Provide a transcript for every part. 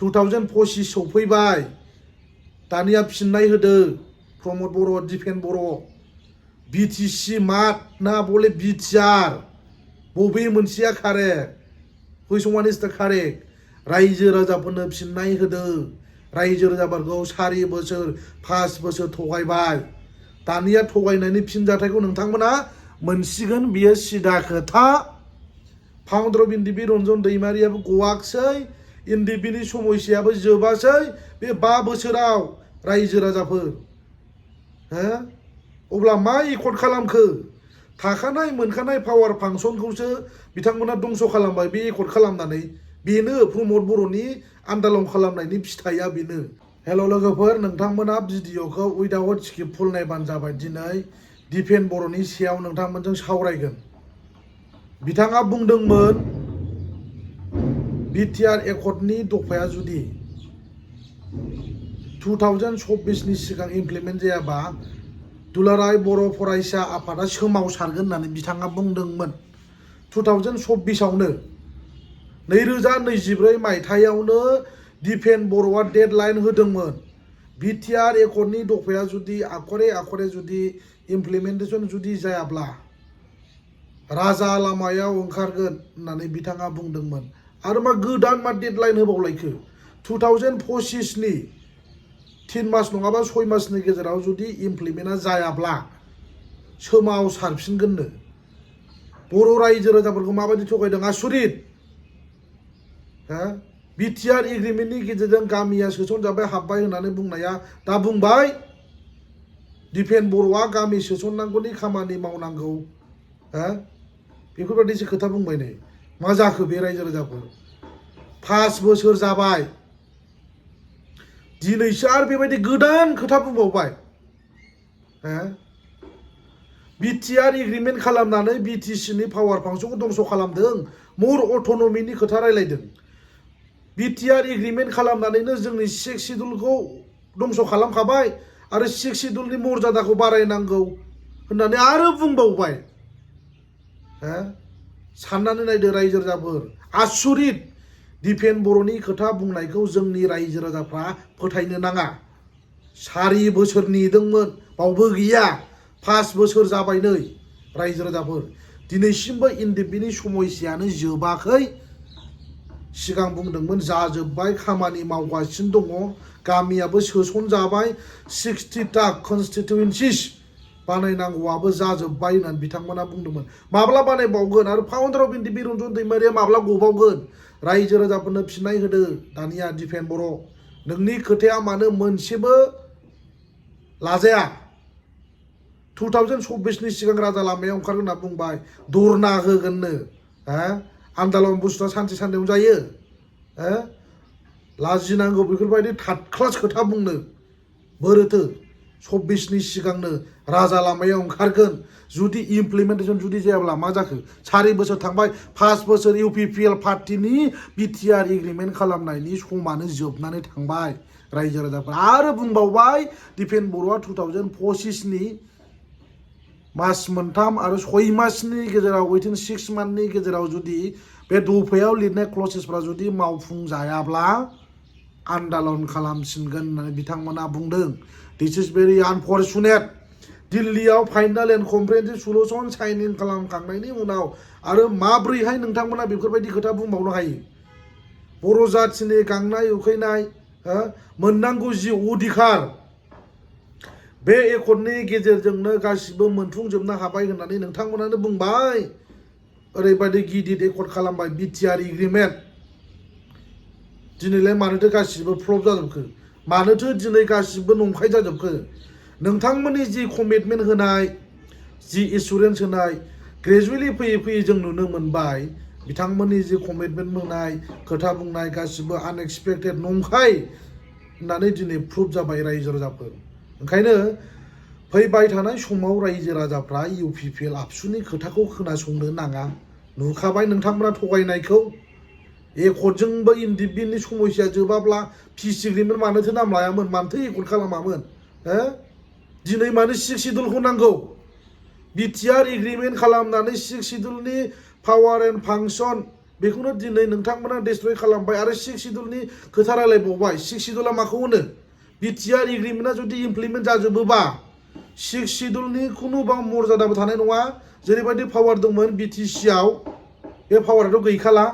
2025 सौफैबाय दानिया फिननाय होदो प्रमद बर' दिपेन बर' बिटिसि मात ना बले बिटिआर बबे मोनसेया correct which one is the correct रायजो राजाफोरनो फिननाय होदो रायजो राजाफोरखौ 4 बोसोर 5 बोसोर थगायबाय दानिया थगायनायनि फिनजाथायखौ नोंथांमोना मोनसिगोन बियो सिदा खोथा फाउन्डार अफ एनडिबि रन्जन दैमारियाबो गवाखसै एनडिबिनि समयसायाबो जोबासै बे 5 बोसोराव रायजो राजाफोर हो अब्ला मा एकर्ड खालामखो थाखानाय मोनखानाय पावार फांसनखौसो बिथांमोना दंस' खालामबाय बे एकर्ड खालामनानै बेनो प्रमद बर'नि आन्दालन खालामनायनि फिथाइया बेनो हेल' लोगोफोर नोंथांमोना भिडिअखौ उइदाउट स्क्रिप्ट फुल नायबानो जाबाय दिनै दिपेन बर'नि सायाव नोंथांमोनजों सावरायगोन बिथाङा बुंदोंमोन बिटिआर एकर्डनि दफाया जुदि 2024 नि सिगां इमप्लिमेन्ट जायाबा दुलाराय बर' फरायसा आफादा सोमावसारगोन होननानै बिथाङा बुंदोंमोन 2024 आवनो 2024 मायथाइयावनो दिपेन बर'आ डेडलाइन होदोंमोन बिटिआर एकर्डनि दफाया जुदि आखरे जुदि इमप्लिमेन्टेसन जुदि जायाब्ला राजा लामायाव ओंखारगोन होननानै बिथाङा बुंदोंमोन आरो मा गोदान मा डेडलाइन होबावलायखो 2025 नि 3 मास नङाबा 6 मासनि गेजेराव जुदि इमप्लिमेन्टआ जायाब्ला सोमावसारफिनगोननो बर' रायजो राजाफोरखौ माबायदि थगायदों आसुरित हो बिटिआर एग्रिमेन्टनि गेजेरजों गामिया सोसनजाबाय हाबबाय होननानै बुंनाया दा बुंबाय दिपेन बर'आ गामि सोसननांगौनि खामानि मावनांगौ हो बेफोरबायदिसो खोथा बुंबाय नै मा जाखो बे रायजो राजाफोर 5 बोसोर जाबाय दिनैसो आरो बेबायदि गोदान खोथा बुंबावबाय हो बिटिआर एग्रिमेन्ट खालामनानै बिटिसिनि पावार फांसनखौ दंस' खालामदों मोर अट'नमिनि खोथा रायलायदों बिटिआर एग्रिमेन्ट खालामनानैनो जोंनि 6 सिडुलखौ दंस' खालामखाबाय आरो 6 सिडुलनि मर्यादाखौ बारायनांगौ होननानै आरो बुंबावबाय हो साननानै नायदो रायजो राजाफोर आसुरित दिपेन बर'नि खोथा बुंनायखौ जोंनि रायजो राजाफ्रा फोथायनो नाङा 4 बोसोर नेदोंमोन बावबो गैया 5 बोसोर जाबाय नै रायजो राजाफोर दिनैसिमबो एनडिबिनि समयसायानो जोबाखै सिगां बुंदोंमोन जाजोब्बाय खामानि मावगासिनो दङ गामियाबो सोसनजाबाय 60टा कनस्टिटुएन्सिस बानायनांगौआबो जाजोब्बाय होननानै बिथांमोना बुंदोंमोन माब्ला बानायबावगोन आरो फाउन्डार अफ एनडिबि रन्जन दैमारिया माब्ला गबावगोन रायजो राजाफोरनो फिननाय होदो दानिया दिपेन बर' नोंनि खोथाया मानो मोनसेबो लाजाया 2024 नि सिगां राजा लामायाव ओंखारगोन होनना बुंबाय धरना होगोननो हो आन्दालन बुस्थुआ सानसे साननैयावनो जायो हो लाजिनांगौ बेफोरबायदि थार्ड क्लास खोथा बुंनो बोरोथो 24 नि सिगांनो राजा लामायाव ओंखारगोन जुदि इमप्लिमेन्टेसन जुदि जायाब्ला मा जाखो 4 बोसोर थांबाय 5 बोसोर इउपिपिएल पार्टिनि बिटिआर एग्रिमेन्ट खालामनायनि समानो जोबनानै थांबाय रायजो राजाफोर आरो बुंबावबाय दिपेन बर'आ 2025 नि मास मोनथाम आरो 6 मासनि गेजेराव विथिन 6 मान्थनि गेजेराव जुदि बे दफायाव लिरनाय क्लसेसफ्रा जुदि मावफुंजायाब्ला आन्दालन खालामसिनगोन होननानै बिथांमोना बुंदों दिस इज भेरि आनफर्चुनेट दिल्लीयाव final and comprehensive solution shining खालामखांनायनि उनाव आरो माब्रैहाय नोंथांमोना बेफोरबायदि खोथा बुंबावनो हायो बर' जाथिनि गांनाय उखैनाय मोननांगौ जि अधिकार बे एकर्डनि गेजेरजोंनो गासिबो मोनफुंजोबनो हाबाय होननानै नोंथांमोनानो बुंबाय ओरैबायदि गिदिर एकर्ड खालामबाय बिटिआर एग्रिमेन्ट दिनैलाय मानोथो गासिबो फ्लप जाजोबखो मानोथो दिनै गासिबो नंखाय जाजोबखो नोंथांमोननि जि कमिटमेन्ट होनाय जि एसुरेन्स होनाय ग्रेजुवेलि फैयै फैयै जों नुनो मोनबाय बिथांमोननि जि कमिटमेन्ट होनाय खोथा बुंनाय गासिबो आनएक्सपेक्टेड नंखाय होननानै दिनै प्रुफ जाबाय रायजो राजाफोर ओंखायनो फैबाय थानाय समाव रायजो राजाफ्रा इउपिपिएल आबसुनि खोथाखौ खोनासंनो नाङा नुखाबाय नोंथांमोना थगायनायखौ एकर्डजोंबो एनडिबिनि समयसाया जोबाब्ला पिस एग्रिमेन्ट मानोथो नाम लायामोन मानोथो एकर्ड खालामामोन हो दिनै मानो 6 सिडुलखौ नांगौ बिटिआर एग्रिमेन्ट खालामनानै 6 सिडुलनि पावार एन्ड फांसन बेखौनो दिनै नोंथांमोना डिस्ट्रय खालामबाय आरो 6 शिड्युलनि खोथा रायलायबावबाय 6 शिड्युला माखौ होनो बिटिआर एग्रिमेन्टआ जुदि इमप्लिमेन्ट जाजोबोबा 6 शिड्युलनि खुनु मर्यादाबो थानाय नङा जेरैबायदि पावार दंमोन बिटिसिआव बे पावाराथ' गैखाला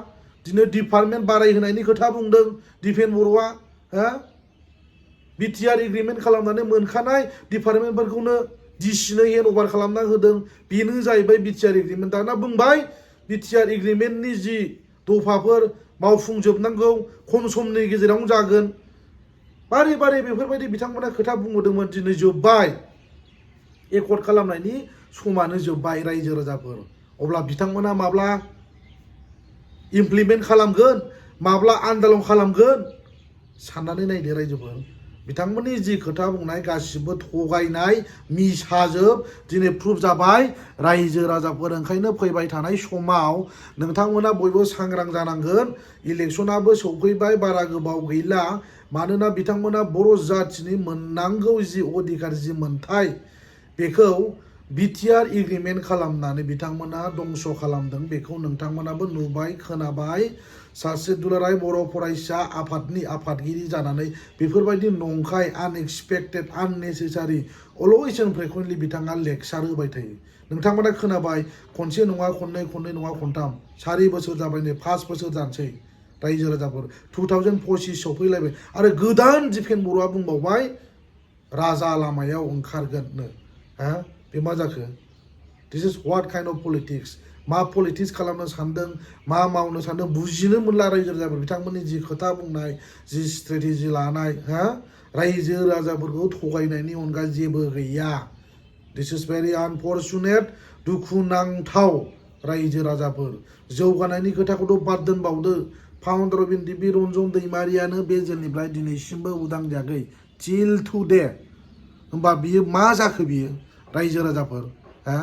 दिनै डिपार्टमेन्ट बारायहोनायनि खोथा बुंदों डिफेन्स बर'आ हा बिटिआर एग्रिमेन्ट खालामनानै मोनखानाय डिपार्टमेन्टफोरखौनो डिसिनो हेन्ड अभार खालामना होदों बेनो जाहैबाय बिटिआर एग्रिमेन्ट दाना बुंबाय बिटिआर एग्रिमेन्टनि जि दफाफोर मावफुंजोबनांगौ खम समनि गेजेरावनो जागोन बारे बारे बेफोरबायदि बिथांमोना खोथा बुंबोदोंमोन दिनै जोब्बाय एकर्ड खालामनायनि समानो जोब्बाय रायजो राजाफोर अब्ला बिथांमोना माब्ला इमप्लिमेन्ट खालामगोन माब्ला आन्दोलन खालामगोन साननानै नायदो रायजोफोर बिथांमोननि जि खोथा बुंनाय गासिबो थगायनाय मिसाजोब दिनै प्रुफ जाबाय रायजो राजाफोर ओंखायनो फैबाय थानाय समाव नोंथांमोना बयबो सांग्रां जानांगोन इलेक्शनाबो सौफैबाय बारा गोबाव गैला मानोना बिथांमोना बर' जाथिनि मोननांगौ जि अधिकार जि मोनथाय बेखौ बिटिआर एग्रिमेन्ट खालामनानै बिथांमोना दंस खालामदों बेखौ नोंथांमोनाबो नुबाय खोनाबाय सासे दुलाराय बर' फरायसा आफादनि आफादगिरि जानानै बेफोरबायदि नंखाय unexpected unnecessary always and frequently बिथाङा लेक्सार होबाय थायो नोंथांमोना खोनाबाय खनसे नङा खननै खननै नङा खनथाम 4 बोसोर जाबाय नै 5 बोसोर जानोसै रायजो राजाफोर 2025 सौफैलायबाय आरो गोदान डिफेन्स बर'आ बुंबावबाय राजा लामायाव ओंखारगोननो हा बे मा जाखो दिस इज व्हाट काइन्ड अफ पलिटिक्स मा पलिटिक्स खालामनो सानदों मा मावनो सानदों बुजिनो मोनला रायजो राजाफोर बिथांमोननि जि खोथा बुंनाय जि स्ट्रेटेजि लानाय हा रायजो राजाफोरखौ थगायनायनि अनगा जेबो गैया दिस इज भेरि आनफर्चुनेट दुखुनांथाव रायजो राजाफोर जौगानायनि खोथाखौथ' बाद दोनबावदो फाउन्डार अफ एनडिपि रन्जन दैमारियानो बे जेलनिफ्राय दिनैसिमबो उदां जायाखै टिल टुडे होमबा बियो मा जाखो बियो रायजो राजाफोर हा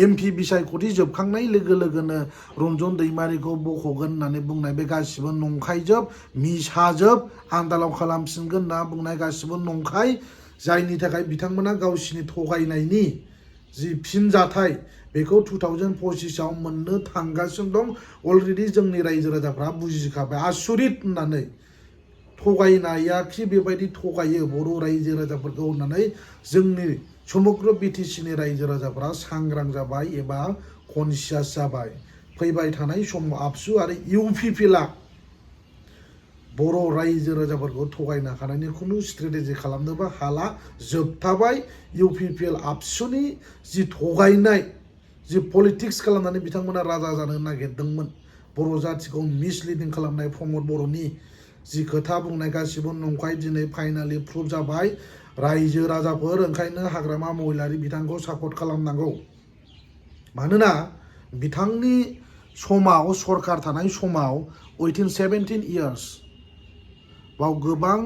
एमपि बिसायख'थि जोबखांनाय लोगो लोगोनो रन्जन दैमारिखौ बख'गोन होननानै बुंनाय बे गासिबो नंखायजोब मिसाजोब आन्दालाव खालामफिनगोन होनना बुंनाय गासिबो नंखाय जायनि थाखाय बिथांमोना गावसिनि थगायनायनि जि फिनजाथाय बेखौ 2025 आव मोननो थांगासिनो दं अलरेडि जोंनि रायजो राजाफ्रा बुजिखाबाय आसुरित होननानै थगायनायाखि बेबायदि थगायो बर' रायजो राजाफोरखौ होननानै जोंनि समग्र बिटिसिनि रायजो राजाफ्रा सांग्रां जाबाय एबा कनसियास जाबाय फैबाय थानाय समाव आबसु आरो इउपिपिएलआ बर' रायजो राजाफोरखौ थगायनो हानायनि खुनु स्ट्रेटेजि खालामनोबो हाला जोबथाबाय इउपिपिएल आबसुनि जि थगायनाय जि पलिटिक्स खालामनानै बिथांमोना राजा जानो नागिरदोंमोन बर' जातिखौ मिसलिडिं खालामनाय प्रमद बर'नि जि खोथा बुंनाय गासिबो नंखाय दिनै फाइनालि प्रुफ जाबाय रायजो राजाफोर ओंखायनो हाग्रामा महिलारि बिथांखौ सापर्ट खालामनांगौ मानोना बिथांनि समाव सरकार थानाय समाव विथिन 17 इयार्स बाव गोबां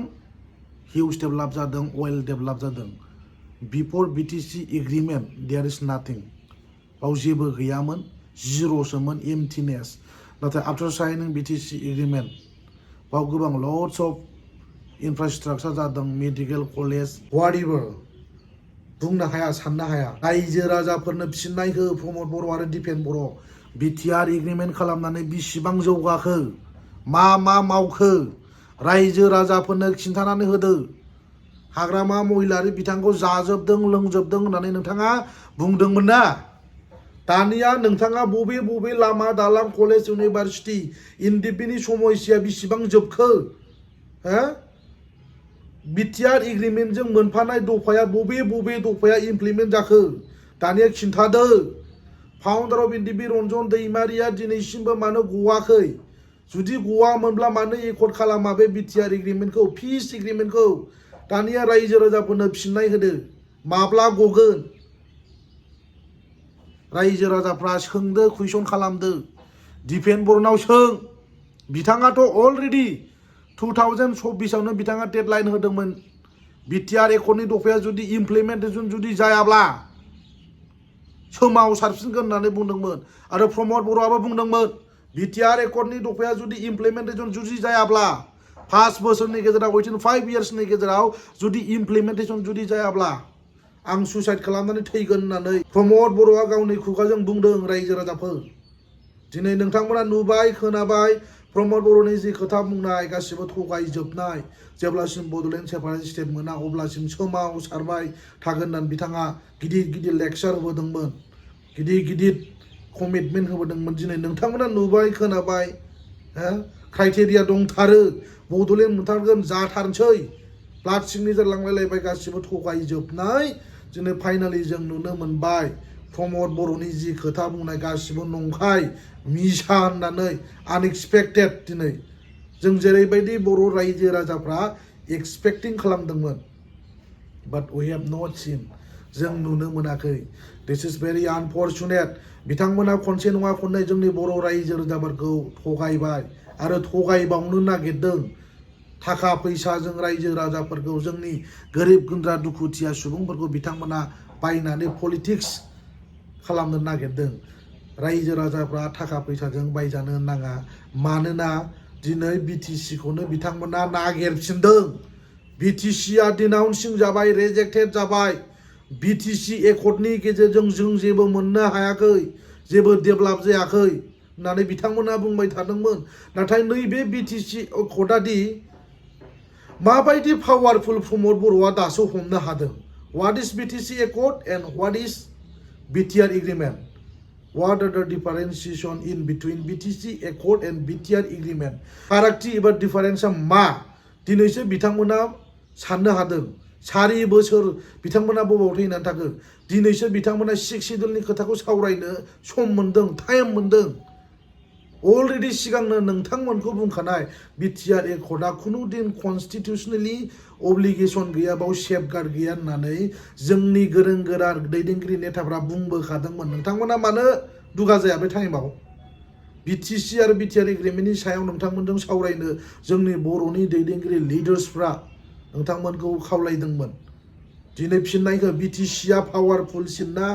हिउज डेभेलप जादों अइल डेभेलप जादों बिफोर बिटिसि एग्रिमेन्ट देयर इज नाथिं बाव जेबो गैयामोन जिर'सोमोन एमटिनेस नाथाय आफ्टार साइनिं बिटिसि एग्रिमेन्ट बाव गोबां लट्स अफ इनफ्रास्ट्राक्चार जादों मेडिकेल कलेज वाटएभार बुंनो हाया साननो हाया रायजो राजाफोरनो फिननाय हो प्रमद बर' आरो डिफेन्स बर' बिटिआर एग्रिमेन्ट खालामनानै बिसिबां जौगाखो मा मावखो रायजो राजाफोरनो खिन्थानानै होदो हाग्रामा महिलारि बिथांखौ जाजोबदों लोंजोबदों होननानै नोंथाङा बुंदोंमोन ना दानिया नोंथाङा बबे बबे लामा दालां कलेज इउनिभारसिटि एनडिपिनि समस्या बिसिबां जोबखो हो बिटिआर एग्रिमेन्टजों मोनफानाय दफाया बबे बबे दफाया इमप्लिमेन्ट जाखो दानिया खिन्थादो फाउन्डार अफ एनडिपि रन्जन दैमारिया दिनैसिमबो मानो गवाखै जुदि गवामोनब्ला मानो एकर्ड खालामा बे बिटिआर एग्रिमेन्टखौ पिस एग्रिमेन्टखौ दानिया रायजो राजाफोरनो फिननाय होदो माब्ला गगोन रायजो राजाफ्रा सोंदो कुइसन खालामदो डिफेन्स बर्डनाव सों बिथाङाथ' अलरेडि 2024 आवनो बिथाङा डेडलाइन होदोंमोन बिटिआर एकर्डनि दफाया जुदि इमप्लिमेन्टेसन जुदि जायाब्ला सोमावसारफिनगोन होननानै बुंदोंमोन आरो प्रमद बर'आबो बुंदोंमोन बिटिआर एकर्डनि दफाया जुदि इमप्लिमेन्टेसन जुदि जायाब्ला 5 बोसोरनि गेजेराव विथिन 5 इयार्सनि गेजेराव जुदि इमप्लिमेन्टेसन जुदि जायाब्ला आं सुइसाइड खालामनानै थैगोन होननानै प्रमद बर'आ गावनि खुगाजों बुंदों रायजो राजाफोर दिनै नोंथांमोना नुबाय खोनाबाय प्रमद बर'नि जि खोथा बुंनाय गासिबो थगायजोबनाय जेब्लासिम बड'लेण्ड सेपारेट स्टेट मोना अब्लासिम सोमावसारबाय थागोन होननानै बिथाङा गिदिर गिदिर लेक्सार होबोदोंमोन गिदिर गिदिर कमिटमेन्ट होबोदोंमोन दिनै नोंथांमोना नुबाय खोनाबाय क्राइटेरिया दंथारो बड'लेण्ड मोनथारगोन जाथारनोसै ब्लाड सिगनेचार लांलायलायबाय गासिबो थगायजोबनाय दिनै फाइनालि जों नुनो मोनबाय प्रमद बर'नि जि खोथा बुंनाय गासिबो नंखाय मिसा होननानै आनएक्सपेक्टेड दिनै जों जेरैबायदि बर' रायजो राजाफ्रा एक्सपेक्टिं खालामदोंमोन बाट वी हेभ नट सिन जों नुनो मोनाखै दिस इज भेरि आनफर्चुनेट बिथांमोना खनसे नङा खननै जोंनि बर' रायजो राजाफोरखौ थगायबाय आरो थगायबावनो नागिरदों थाखा फैसाजों रायजो राजाफोरखौ जोंनि गोरिब गुन्द्रा दुखुथिया सुबुंफोरखौ बिथांमोना बायनानै पलिटिक्स खालामनो नागिरदों रायजो राजाफ्रा थाखा फैसाजों बायजानो नाङा मानोना दिनै बिटिसि खौनो बिथांमोना नागिरफिनदों बिटिसिआ डिनाउन्सिं जाबाय रिजेक्टेड जाबाय बिटिसि एकर्डनि गेजेरजों जों जेबो मोननो हायाखै जेबो डेभेलप जायाखै होननानै बिथांमोना बुंबाय थादोंमोन नाथाय नैबे बिटिसि एकर्डआदि माबायदि पावारफुल प्रमद बर'आ दासो हमनो हादों what is BTC accord and what is BTR agreement What are the differentiation in between BTC Accord and BTR Agreement? फारागथि एबा डिफारेन्सआ मा दिनैसो बिथांमोना साननो हादों 4 बोसोर बिथांमोना बबाव थैनानै थाखो दिनैसो बिथांमोना 6 शिड्युलनि खोथाखौ सावरायनो सम मोनदों टाइम मोनदों अलरेडि सिगांनो नोंथांमोनखौ बुंखानाय बिटिआर एकर्डआ खुनु दिन कन्स्टिटिउसनेलि अब्लिगेशन गैया बाव सेफगार्ड गैया होननानै जोंनि गोरों गोरा दैदेनगिरि नेताफ्रा बुंबोखादोंमोन नोंथांमोना मानो दुगा जाया बे टाइमाव बिटिसि आरो बिटिआर एग्रिमेन्टनि सायाव नोंथांमोनजों सावरायनो जोंनि बर'नि दैदेनगिरि लिडार्सफ्रा नोंथांमोनखौ खावलायदोंमोन दिनै फिननायखौ बिटिसिआ पावारफुलसिन ना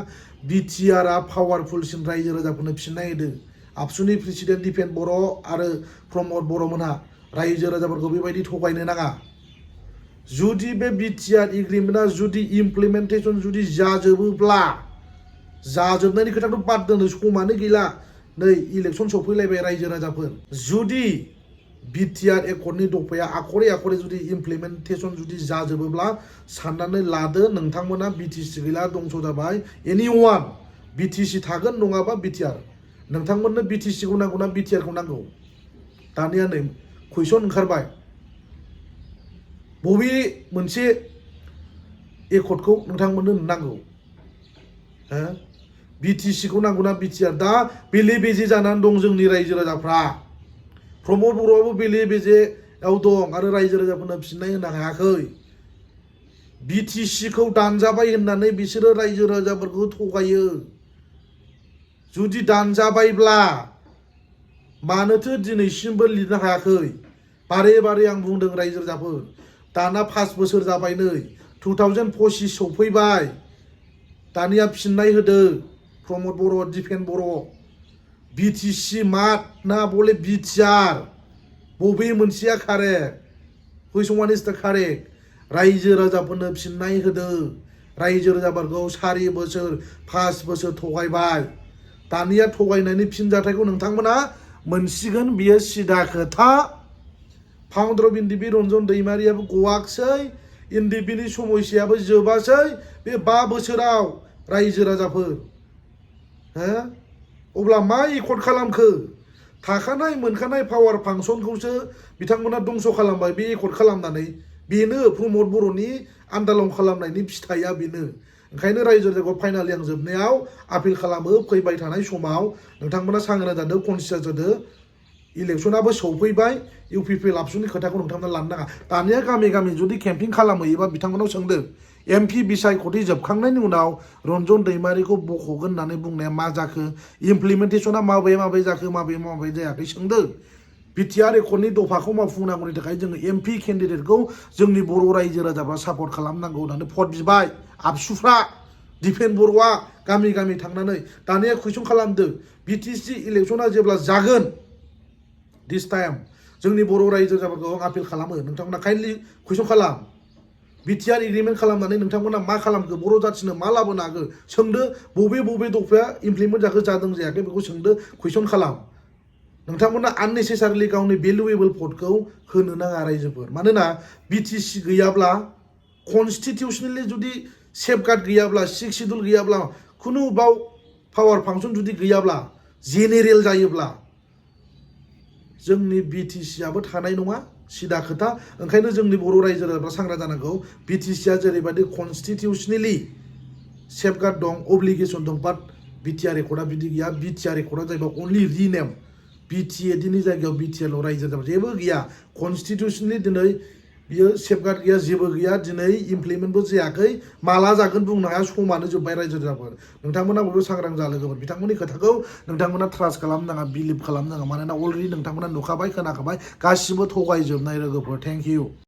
बिटिआरआ पावारफुलसिन रायजो राजाफोरनो फिननाय होदो आबसुनि प्रेसिडेन्ट दिपेन बर' आरो प्रमद बर'मोनहा रायजो राजाफोरखौ बेबायदि थगायनो नाङा जुदि बे बिटिआर एग्रिमेन्टआ जुदि इमप्लिमेन्टेसन जुदि जाजोबोब्ला जाजोबनायनि खोथाखौ बाद दोनो समानो गैला नै इलेक्सन सफैलायबाय रायजो राजाफोर जुदि बिटिआर एकर्डनि दफाया आखरे आखरे जुदि इमप्लिमेन्टेसन जुदि जाजोबोब्ला साननानै लादो नोंथांमोना बिटिसि गैला दंस जाबाय एनिवान बिटिसि थागोन नङाबा बिटिआर नोंथांमोननो बिटिसिखौ नांगौ ना बिटिआरखौ नांगौ दानिया नै कुइसन ओंखारबाय बबे मोनसे एकर्डखौ नोंथांमोननो नांगौ बिटिसिखौ नांगौ ना बिटिआर दा बेले बेजे जानानै दं जोंनि रायजो राजाफ्रा प्रमद बर'आबो बेले बेजेआव दं आरो रायजो राजाफोरनो फिननाय होनो हायाखै बिटिसिखौ दानजाबाय होननानै बिसोरो रायजो राजाफोरखौ थगायो जुदि दानजाबायब्ला मानोथो दिनैसिमबो लिरनो हायाखै बारे बारे आं बुंदों रायजो राजाफोर दाना 5 बोसोर जाबाय नै 2025 सफैबाय दानिया फिननाय होदो प्रमद बर' दिपेन बर' बिटिसि मात ना बले बिटिआर बबे मोनसेया कारेक्ट हुइच वान इज द कारेक्ट रायजो राजाफोरनो फिननाय होदो रायजो राजाफोरखौ 4 बोसोर 5 बोसोर थगायबाय दानिया थगायनायनि फिनजाथायखौ नोंथांमोना मोनसिगोन बियो सिदा खोथा फाउन्डार अफ एनडिबि रन्जन दैमारियाबो गवाखसै एनडिबिनि समयसायाबो जोबासै बे 5 बोसोराव रायजो राजाफोर अब्ला मा एकर्ड खालामखो थाखानाय मोनखानाय पावार फांसनखौसो बिथांमोना दंस खालामबाय बे एकर्ड खालामनानै बेनो प्रमद बर'नि आन्दालन खालामनायनि फिथाइया बेनो ओंखायनो रायजो राजाखौ फाइनालि आं जोबनायाव आपिल खालामो फैबाय थानाय समाव नोंथांमोना सांग्रां जादो कनसियास जादो इलेक्सनाबो सौफैबाय इउपिपिएल आबसुनि खोथाखौ नोंथांमोना लानो नाङा दानिया गामि गामि जुदि केम्पिं खालामहैयोबा बिथांमोनाव सोंदो एमपि बिसायख'थि जोबखांनायनि उनाव रन्जन दैमारिखौ बख'गोन होननानै बुंनाया मा जाखो इमप्लिमेन्टेसना माबे माबे जाखो माबे माबे जायाखै सोंदो बिटिआर एकर्डनि दफाखौ मावफुंनांगौनि थाखाय जोङो एमपि केन्डिडेटखौ जोंनि बर' रायजो राजाफ्रा सापर्ट खालामनांगौ होननानै भट बिबाय आबसुफ्रा दिपेन बर'आ गामि गामि थांनानै दानिया कुइसन खालामदो बिटिसि इलेक्सना जेब्ला जागोन दिस टाइम जोंनि बर' रायजो राजाफोरखौ आपिल खालामो नोंथांमोना काइन्डलि कुइसन खालाम बिटिआर एग्रिमेन्ट खालामनानै नोंथांमोना मा खालामखो बर' जाथिनो मा लाबोनो हागो सोंदो बबे बबे दफाया इमप्लिमेन्ट जाखो जादों जायाखै बेखौ सोंदो कुइसन खालाम नोंथांमोना आननेसेसारिलि गावनि भेलुएबल भटखौ होनो नाङा रायजोफोर मानोना बिटिसि गैयाब्ला कनस्टिटिउसनेलि जुदि सेफगार्ड गैयाब्ला सिक्स शिड्युल गैयाब्ला खुनु बाव पावार फांसन जुदि गैयाब्ला जेनेरेल जायोब्ला जोंनि बिटिसिआबो थानाय नङा सिदा खोथा ओंखायनो जोंनि बर' रायजो राजाफ्रा सांग्रां जानांगौ बिटिसिआ जेरैबायदि कनस्टिटिउसनेलि सेफगार्ड दं अब्लिगेसन दं बाट बिटिआर रेकर्डआ बिदि गैया बिटिआर रेकर्डआ जाहैबाय अनलि रिनेम बिटिएडिनि जायगायाव बिटिएल रायजो जाबाय जेबो गैया कनस्टिटिउसनलि दिनै बियो सेफगार्ड गैया जेबो गैया दिनै इमप्लिमेन्टबो जायाखै माला जागोन बुंनो हाया समानो जोब्बाय रायजो राजाफोर नोंथांमोना बयबो सांग्रां जालोगोमोन बिथांमोननि खोथाखौ नोंथांमोना ट्रास्ट खालामनाङा बिलिभ खालामनाङा मानोना अलरेडि नोंथांमोना नुखाबाय खोनाखाबाय गासिबो थगायजोबनाय लोगोफोर थेंक इउ